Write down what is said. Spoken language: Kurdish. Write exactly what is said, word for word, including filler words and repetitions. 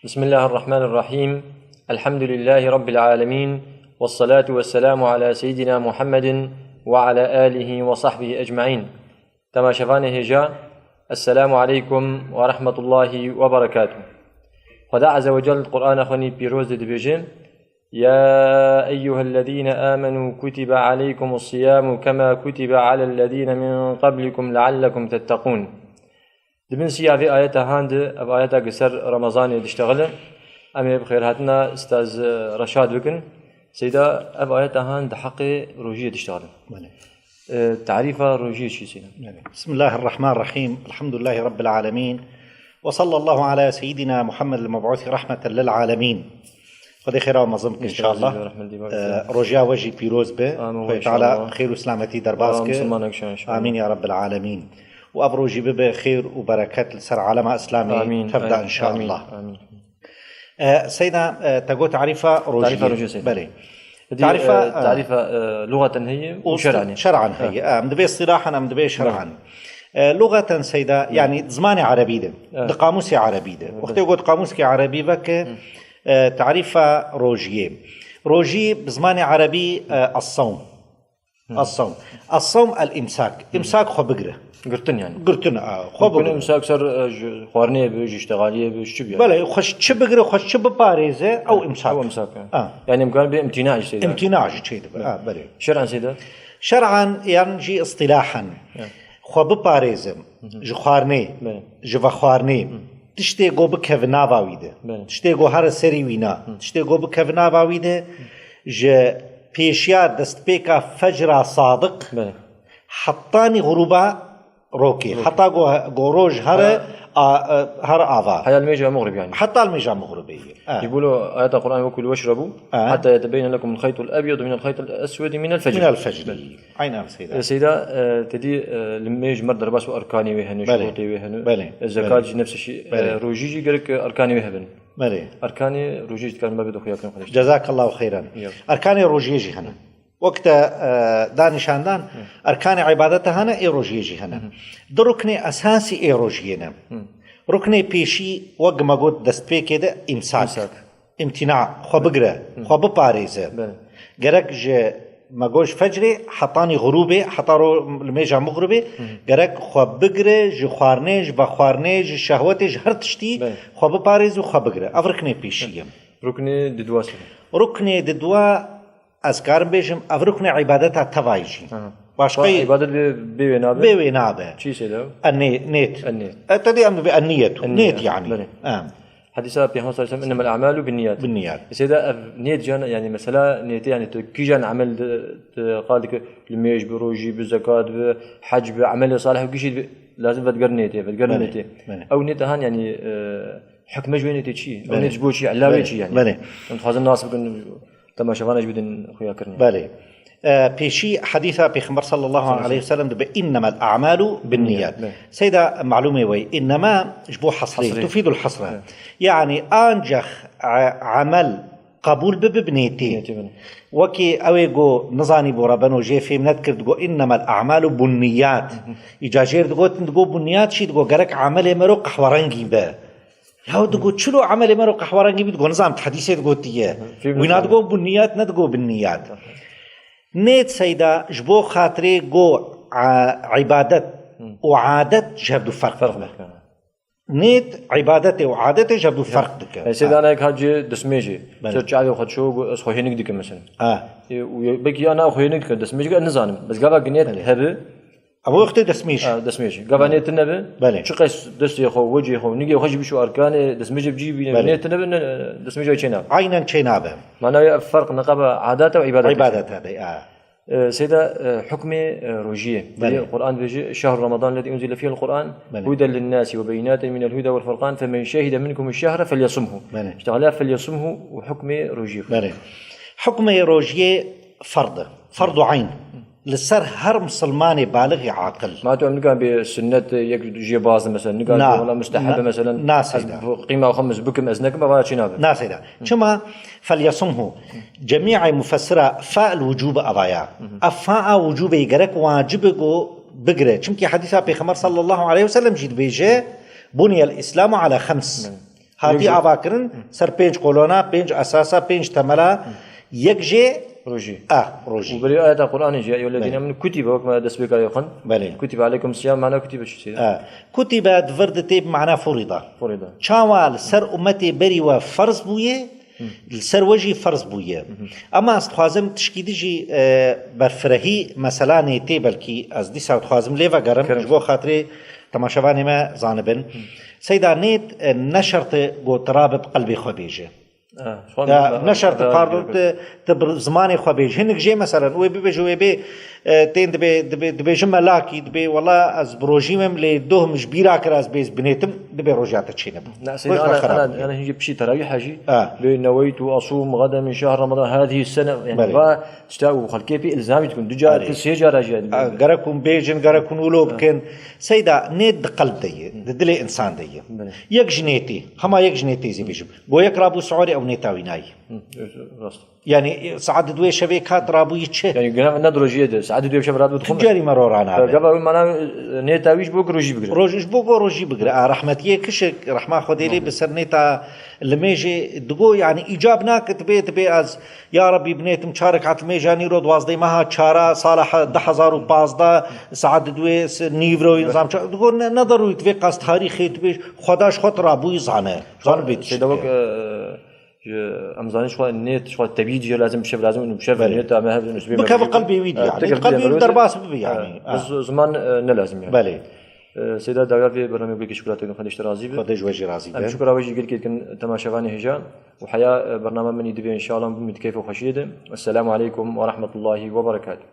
بسم الله الرحمن الرحيم. الحمد لله رب العالمين. والصلاة والسلام على سيدنا محمد وعلى آله وصحبه أجمعين. Temaşevanê hêja, Esselamu aleykum ve rahmetullahi ve berekatuh. Xweda Azze ve Celle Qur'ana xwe nî pîroz de dibêje, يا أيها الذين آمنوا كتب عليكم الصيام كما كتب على الذين من قبلكم لعلكم تتقون. Di bin siya vê ayeta han de, ev ayeta ki ser Remezanê diştexile, em ê bi xêrhatina Ustaz, e, Reşad bikin. Seyda, ev ayeta han di heqê rojiyê diştexile. Belê. E, tarîfa rojiyê çi, Seyda? Belê. Bismillahirrahmanirrahim. Elhamdülillahi Rabbil alemin. Ve sallallahu ala seyyidina Muhammed el-meb'usi rahmeten lil alemin. Xwedê xêra we mezin bike, inşallah. Rahmet diye. E, rojiya we jî pîroz be. Amin, Xwedê Teala inşallah. Xêr û selametî derbas ke. Amin, inşallah. Amin ya Rabbil alemin. Û ev rojî bibe xêr û bereket li ser alema Îslamê tevda, inşallah. Amin, amin. E, Seyda, e, te got tarîfa rojiyê. Tarîfa rojiyê, Seyda. Belê. Dî, tarîfa, e, e, tarîfa, e, lugatan heye û şer'an heye. Şer'an heye. E, em dibê îstilahan, em dibê şer'an. E, lugatan, Seyda, yani di zimanê erebî de, di qamûsê erebî de. Wextê got qamûskê erebî veke, e, tarîfa rojiyê. Rojî bi zimanê erebî, e, as-sawm. As-sawm. As-sawm el-imsak. Imsak xwe bigire. Girtin yani. Girtin, a, xwe bigire. Imsak ser, e, ji xwarinê bi, ji iştexaliyê bi, ji çi bi yani. Belê, xwe çi bigire, xwe çi biparêze, ew imsak. Ew imsak, ha. Ha. Yani imkan bir imtina işte. İmtina jî çê dibe. Ha, belê. Şer'an Seyda? Şer'an yan jî îstilahan. Ha. Xwe biparêze ji xwarinê, belê, ji vexwarinê. Tiştê ku bikeve nava wî de. Belê. Tiştê ku here serî wî na. Tiştê ku bikeve nava wî de, ji pêşiya destpêka fecra sadiq, belê, hetanî xurûba rokê. Rokê. Heta ku, ku roj here, ha, a, e, here ava. Heya li mêja mixrib yani. Heta li mêja mixribê ye. Ha. Jî bo lo ayeta Qur'an wekul weşrebu, ha, hatta yetebeyne lekum el-khaytul ebyadu minel khaytil eswedi minel fecr. Minel fecr. Belê. Aynen Seyda. E, Seyda, e, te dî, e, li mêj mer derbas bi erkanê wê hene, belê, şurutê wê hene. Belê. E, zekat, belê, jî nefs şî, e, belê, rojî jî gerek erkanê wê hebin. Belê. Erkanê rojî jî dikarin me bê doxuya kirin xwedî. Cezakallahu xeyran. Ya. Erkanê rojiyê jî hene. Wek te, e, da nîşandan, hı, erkanê îbadeta hene, ê rojiyê jî hene. Hı hı. Du ruknê esasî ê rojiyê ne. Hı. Ruknê pêşî, wek me got destpêkê de, îmsak. Îmsak. Îmtina, xwe bigire, hı, xwe biparêze. Belê. Gerek ji me got ji fecrê hetanî xurûbê, heta ro li mêja mixribê, hı hı, gerek xwe bigire ji xwarinê, ji vexwarinê, ji şehwetê, ji her tiştî, belê, xwe biparêze û xwe bigire. Ev riknê pêşî ye. Ruknê didwa çi ye? Ruknê didwa, ez karim bêjim, ev ruknê îbadeta tevayî jî. Aha. Başqa îbadet bê, bê wê nabe? Bê wê nabe. Çi Seyda? E, nê-, nêt. E, nêt. E, te dê em dibê en niyetu. En niyet, nêt yani. Belê. Em. Hadîsa Pêxember sallallahu aleyhi ve sellem, "Innemel a'malu bin niyat." Bin niyat. E, Seyda, ev niyet can, yani mesela niyetê yani tu kîjan emel de, tu qal dike, li mêj bi, rojî bi, zekat bi, hec bi, emelê salih bi, kîjî bi, lazim vediger niyetê, vediger niyetê. Belê. Ew niyet han yani, e, hikme ji wê niyetê çi ye? Ew niyet ji bo çi ye? Ella wê çi ye yani? Belê. Em dixwazin nas bikin, temaşevanan jî bidin xuyakirinê. Belê. E, pêşî hedîsa Pêxember sallallahu aleyhi ve sellem dibe, "Innemel a'malu bin niyat." Belê. Seyda, malûmê we, innema ji bo hesrê, tufîdul hesre. Evet. Yani ancak e-, emel qebûl bibe bi niyetê. Niyetê, belê. Wekî ew ê go nizanî bo rebeno jê fêm nedikir, digo, "Innemel a'malu bin niyat." Hı hı. Îca jêr digotin, digo, "Bin niyat çi?" Digo, "Gerek emelê me ro qehwerengî be." Ya digo, "Çilo emelê me ro qehwerengî bî?" Digo, "Nizam, ti hedîsê digotiye." Wîna digo, "Bin niyat", ne digo, "Bin niyat." Nêt Seyda, ji bo xatirê go, a, îbadet û adet ji hev du ferq dike. Nêt, îbadetê û adetê ji hev du ferq dike. E, Seyda, ha, nayek hacî destmêjê. Belê. Ser çavê xwe ço, go, "Ez xwe hênik dikim", mesela. Ha. E, û ye-, belkî ya na xwe hênik dikim, destmêjê ez nizanim. Bes gava ki nêt hebe, Ev wextê destmêj. Ha, destmêj. Gava nê tune be, belê, çiqas destê xwe, wecê xwe, nigê xwe jî bişo erkanê destmêjê bi cî bîne, belê, nê tune be, ne, destmêja çê nabe. Aynen çê nabe. Mana wê ev ferq niqaba adeta û îbadeta. Îbadeta de, ha. E, Seyda, e, hukmê, e, rojiyê. Belê. Belê, Qur'an dibêje, "Şehru Ramadan lezî unzile fîhil Qur'an, belê, huden linnâsi ve beyînâtin minel huda vel furqan, femen şehide minkumu şehre felyesumhu." Belê. İşte hala felyesumhu û hukmê rojiyê. Belê. Hukmê rojiyê ferd e. Ferdu ayn. Li ser her misilmanê balixî aqil. Ma tu em nikan bê sunnet yek jê baz, mesela, nikan bê wela musteheb, mesela, na, ez Seyda, qîma xwe min bikim, ez nekim, eva çi nabe? Na Seyda. Çima? Felyesumhu. Cemî'ê mufessira fa el wucûb avaya. Ev fa a wucûbê gerek wacib e go bigire. Çimkî hedîsa Pêxember sallallahu aleyhi ve sellem jî dibêje, "Buniyel Îslamu ala xems." Hı. Hatî ava kirin ser pênc kolona, pênc esasa, pênc temela, yek jê Rojî. a rojî. Û berî ayeta Qur'anê jî, "Eyyuhellezîne amenu kutibe", wek me destpêka xwend. Belê. Kutibe aleykum siyam, mana kutibe çi çêde? A. Kutibe di vir ditê bi mana furida. Furida. Çawa li ser umetê berî we ferz bûye, li ser we jî ferz bûye. Ama ez dixwazim tişkî di jî e, berfirehî meselanê tê belkî ez dîsa dixwazim lê vegerim ji bo xatirê temaşevanê me zanibin. Seyda nêt e, ne şert e ku tu rabe bi qelbê xwe bêje. Ya, ne şert e, pardon, tu, tu bi zimanê xwe bêj. Hinek jê meselen, wê bibêje wê bê, e, tên dibê, dibê, dibêjin melakî, dibê, wela ez bi rojî mem, lê doh min ji bîra kir ez bêz binêtim, dibê roja te çênebû. Seyda, ana, ana, ana hinci pişî terawîh hejî. Bê neweytu asûm gaden min şehr Ramadan hadihi sene. Yani va işte û xelkê pê ilzamî dikun. Du cara, sê cara jî. Gerek hûn bêjin, gerek hûn wilo bikin. Seyda, nêt di qelb de ye, di dilê insan de ye. Yek ji nêtî, hema yek ji nêtî zî bêjim. Go yek rabû siorê ew nêta wî nayî. Rast. Yani saet di duê şevê kat rabûyî çi? Yani günah ne durojiyê de. Saet di duê şev rabû dixwim. Carî me ro ranabin. Gava wî mana nêta wî ji bo ku rojî bigire. Roj, ji bo ku rojî bigire. A, rehmetiyê kişik, rehma Xwedê lê bi ser nêta limêjê digo, yani îcab nake dibê, dibê ez, ya Rebî binêtim çar rekat limêja nîro duwazdeh meha çara sala he-, du hezar û pazdeh, saet di duê se-, nîvro nizam çar. Digo ne, ne derûyî divê qas tarîxê dibê, Xweda ji xwe tu rabûyî zane. Zane bê Seyda wek, e, ji, em zanin ji xwe nêt, ji xwe tebî diye lazim, bi şev lazim, bi şev nêt, em hev nusbê. Bikeve qelbê wî diye. Qelbê wî derbas bibe yani. Ziman e, ne lazim yani. Belê. E, Seyda dawiya vê bernamê gelkî şukratê xwe dişte razî be. Xwedê ji we jî razî be. Em şukra we jî gelkê dikin temaşevanê hêja. Û heya e, bername min î divê inşallah bû min di keyf û xweşiyê de. Esselamu aleykum ve rahmetullahi ve berekatuh.